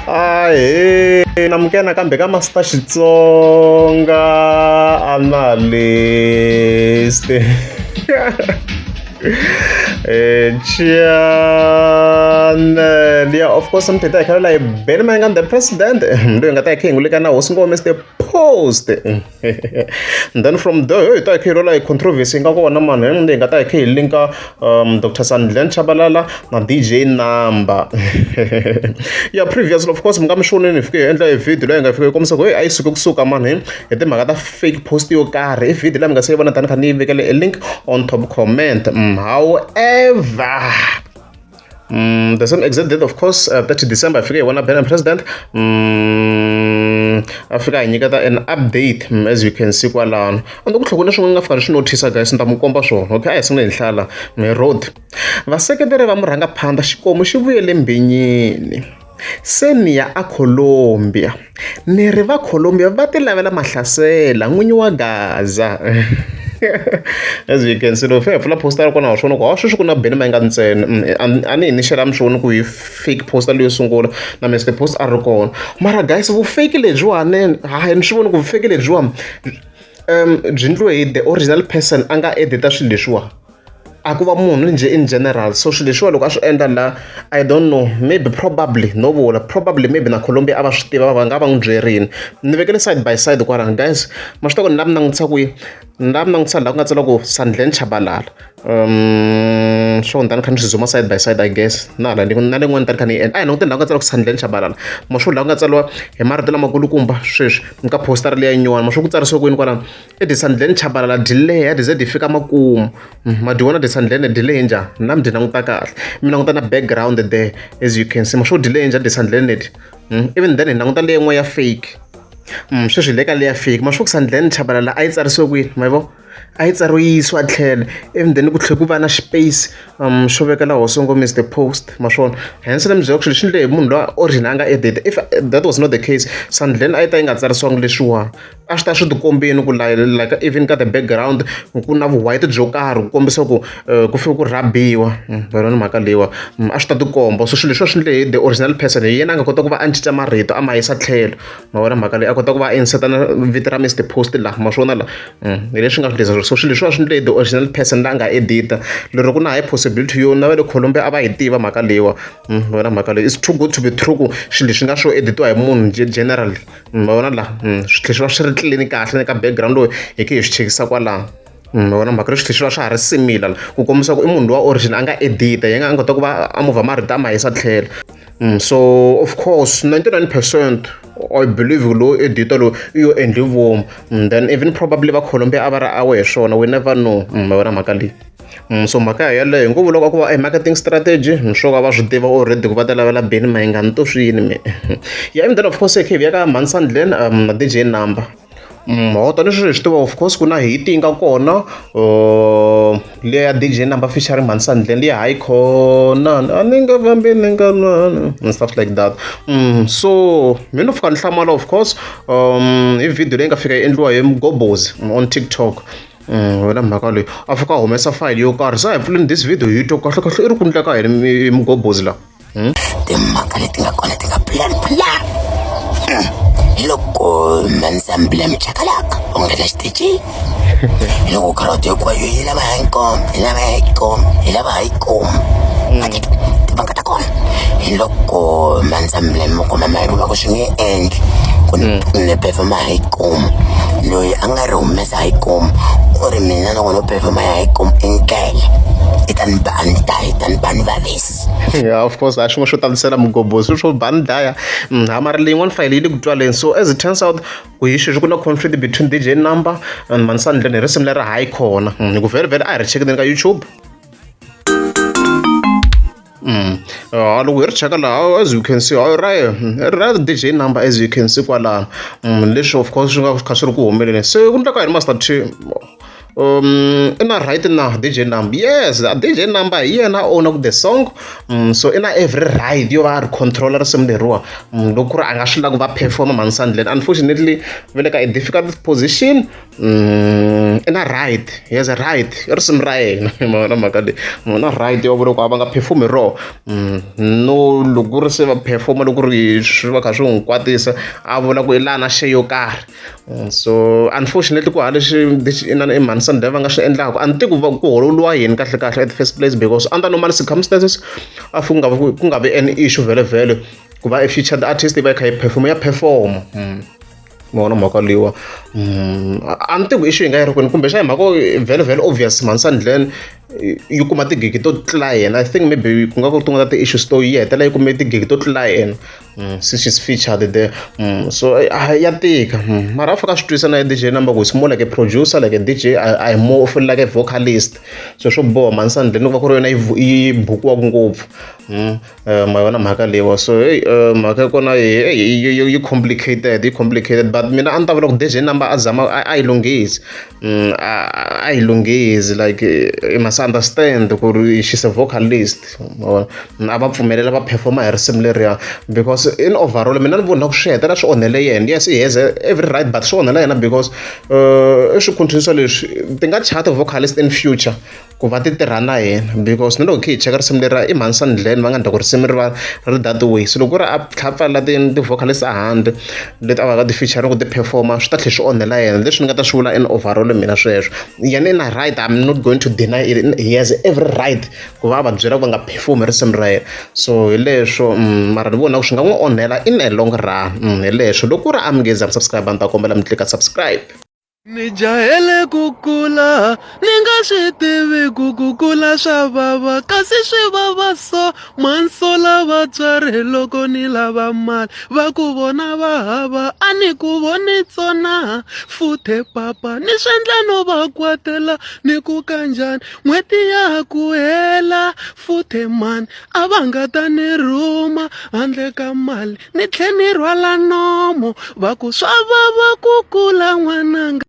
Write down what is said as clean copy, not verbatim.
Ahee namukela nakambe ka Master Xitsonga Analyst channel ya of course mi thetha hi khala hi Benny Mayengani the president loyi hi nga ta hi kha hi n'wi nyika na hosi ngome Mr Post and then from there hi ta hi kha hi lwela hi controversy yi nga kona mani hi nga ta hi kha hi linka Dr Sandlen Chabalala na DJ Number ya previously of course mi nga mi xoneni hi fike hi endla hi video leyi hi nga fika hi kombisa ku hey a yi suke kusuka mani hi timhaka ta fake post yo karhi i video leyi mi nga se yi vona tani kha ni yi vekele e link on top comment however the same exact date of course 30 December hi fike hi vona Ben president a fika hi nyiketa an update as you can see kwalano a ni ku tlhoko na swin'wana nga fika ni swi notice guys ni ta mi komba swona okay a hi sungule hi hlala mi road vaseketeri va murhangaphandha xikomu xi vuyele mbinyini se ni ya a Colombia ni ri va Colombia va ti lavela mahlasela n'winyi wa Gaza as you can see loko fika hi pfula poster ya kona wa swi vona ku ha sweswi ku na Benny Mayengani ntsena a ni hi ni xela mi swi voni ku hi fake poster leyo sungula na Mr Post a ri kona mara guys vufeki lebyiwani hayi ni swi voni ku vufeki lebyiwani byi endliwe hi the original person a nga edita swilo leswiwa a ku va munhu njhe in general so swilo leswiwa loko a swi endla la I don't know maybe probably no vula probably maybe na Colombia a va swi tiva va nga va n'wi byerini ni vekele side by side kwalano guys ma swi tiva ku ni la mi langutisa kwihi ni la mi langutisa laha ku nga tsala ku Sandlen Chabalala swo ni ta ni kha ni swi zoom side by side I guess na hala na leyin'wana ni ta ni kha ni yi endla a hi languteni laha ku nga tsala ku Sandlen Chabalala ma swi laha ku nga tsariwa hi marito lamakulukumba sweswi ka poster leya nyuwani ma swi ku tsarisiwe kwini kwalano i Desandleni Chabalala dyi leha dyi ze dyi fika makumu ma dyi vona Desandleni dyi lehe njhani na mi dyi languta kahle mi languta na background there as you can see ma swo dyi lehe njhani Desandleni leti even then hi languta leyin'wana ya fake sweswi hi le ka leya fake ma swi ku Sandleni Chabalala a yi tsarisiwe kwini ma yi vona a yi tsariwe yi yisiwa tlhelo even then ku tlhela ku va na xipeyisi xo vekela hosi ngo Mister Post ma swona hence ni mi byela ku xilo xi endle hi munhu loyi origin a nga edit if that was not the case Sandleni a yi ta yi nga tsarisiwangi leswiwani a swi ta swi tikombile ku like even ka the background ku na vu white byo karhi ku kombisa ku ku fike ku rhabiwa yona mhaka leyiwa a swi ta tikomba so swilo leswiwa swi endle hi the original person hi yena a nga kota ku va a cinca marito a ma yisa tlhelo ma vona mhaka leyi a kota ku va a insert na vito ra Mister Post laha ma swi vona la hi leswi nga swi endlisa so swilo leswiwa swi endle hi the original person la nga edita lero ku na high possibility yo na va le Colombia a va yi tiva mhaka leyiwa ma vona mhaka leyi it's too good to be true ku swilo leswi nga swo editiwa hi munhu generally ma vona la swi tlhela swi va swi ri clean kahle na ka background loyi hi khe hi swi chekisa kwalano ma vona mhaka swi tlhela swi va swa ha ri similar ku kombisa ku i munhu lowa origin a nga edita yena a nga kota ku va a movha marito a ma yisa tlhelo so of course 99% I believe lowo edita loyi i yo endli vomu then even probably va Colombia a va ri aware hi swona we never know ma vona mhaka leyi so mhaka yeleyo hi ngo vula ku va e marketing strategy swo ka va swi tiva already ku va ta lavela Benny Mayengani to swi yini me ya and then of course hi khe hi vuya ka Mhani Sandlen na DJ Number ho tanihi swi tiva of course ku na hit yi nga kona liya ya DJ Number featuring Mhani Sandlen liya hayi khona a ni nga fambi ni nga and stuff like that so mi no fika ni hlamala of course hi video leyi nga fika yi endliwa hi Mgobozi on TikTok wena mhaka leyi a fika a humesa file yo karhi se a hi pfuleni this video hi twa kahle kahle i ri ku endleka yini hi mgobozi laha Timhaka leti nga kona ti nga plan plan hi loko manzambile michakalaka u nga la xitichini hi loko kharoti hinkwayo yi lava hi koma yi lava hi koma yi lava hi koma timhaka ta kona hi loko manzambile mi kuma mali va ku swi nge endli ku ni performa hi kuma loyi a nga ri humesa hi kuma u ri mina loko no performa ya hi kuma i ndlela i ta ni ba ni daya i ta ni ba ni vavisa yeah of course a xin'we xo tamisela mugobhozi swo ba ni daya ha mara leyin'wana fayele yi le ku twaleni so as it turns out ku hi sweswi ku na conflict between DJ Number and Mansandleni hi risimu leri hayi khona hi ku vhele vhele a hi ri chekeni ka YouTube Ha loko hi ri cheka laha as you can see hayi ra ra DJ Number as you can see kwalano leswi of course swi nga kha swi ri ku humeleleni se ku endleka yini Master T. I na right na DJ Number. Yes, DJ Number hi yena owner the song. So i na every right yo va a ri controller risimu leriwa. Loko ku ri a nga swi lavi ku va perform Mhani Sandlane, unfortunately va le ka a difficult position. I na right, he has a right. I risimu ra yena ma vona mhaka leyi. U na right yo vula ku a va nga perform hi rona. No loko ku ri se va perform loko ku ri swi va kha swi n'wi kwatisa a vula ku i laha na share yo karhi. So unfortunately ku hava lexi lexi inana i Mhani Sandlane va nga swi endlaka. A ni tivi ku va ku hololiwa yini kahle kahle at the first place because under normal circumstances a ku nga vi ku nga vi any issue vhele ku va a featured artist yi va yi kha yi perform ya perform. Ma vona mhaka leyiwa. A ni tivi ku issue yi nga yi ri kwini kumbexana hi mhaka vhele vhele obvious Mhani Sandlane yi kuma tigigi to tlula yena. I think maybe ku nga ku ri tin'wana ta ti-issues to yi hetelela yi kume tigigi to tlula yena since she's featured there. So ya tika mara a fika a swi twisisa na DJ Number ku it's more like a producer, like a DJ, I more of like a vocalist. So swo boha Mhani Sandlane ku va ku ri yona yi bukiwaka ngopfu. Ma yona mhaka leyiwa. So hey, mhaka ya kona yi complicated, yi complicated, but mina a ni ta vula ku DJ Number a zama a yi lunghisi. A yi lunghisi, like you must understand ku ri she's a vocalist. Ma vona, a va pfumelela va perform hi risimu leriya because in overall mina ni vona ku swi hetelela swi onhele yena. Yes, he has every right, but swi onhela yena because i swi continue leswi ti nga chaya ti-vocalist in future ku va ti tirha na yena because na loko hi kha hi cheka risimu leriya i Mhani Sandlane va nga endla ku risimu ri va ri that way. So loko ku ri a tlhela a pfalela ti-vocalist a handle leti a va ka ti-feature ku ti perform-a swi ta tlhela swi onhela yena. Leswi ni nga ta swi vula in overall mina sweswo. Yena i na right, I'm not going to deny it, he has every right ku va a va byela ku va nga perform hi risimu ra yena. So hi leswo, mara ni vona ku swi nga n'wi onhela in a long run. Hi leswo loko ku ri a mi nge za mi subscribe, a ni ta kombela mi tlika subscribe. Ni jahele ku kula ni nga swi tivi ku ku kula swa vava kasi swi vava so mansola vatswari loko ni lava mali va ku vona va hava a ni ku voni tsona futhe papa ni swi endla no va kwatela ni ku kanjhani n'hweti ya ku hela futhe mani a va nga ta ni rhuma handle ka mali ni tlhe ni rhwala nomo va ku swa vava ku kula n'wananga.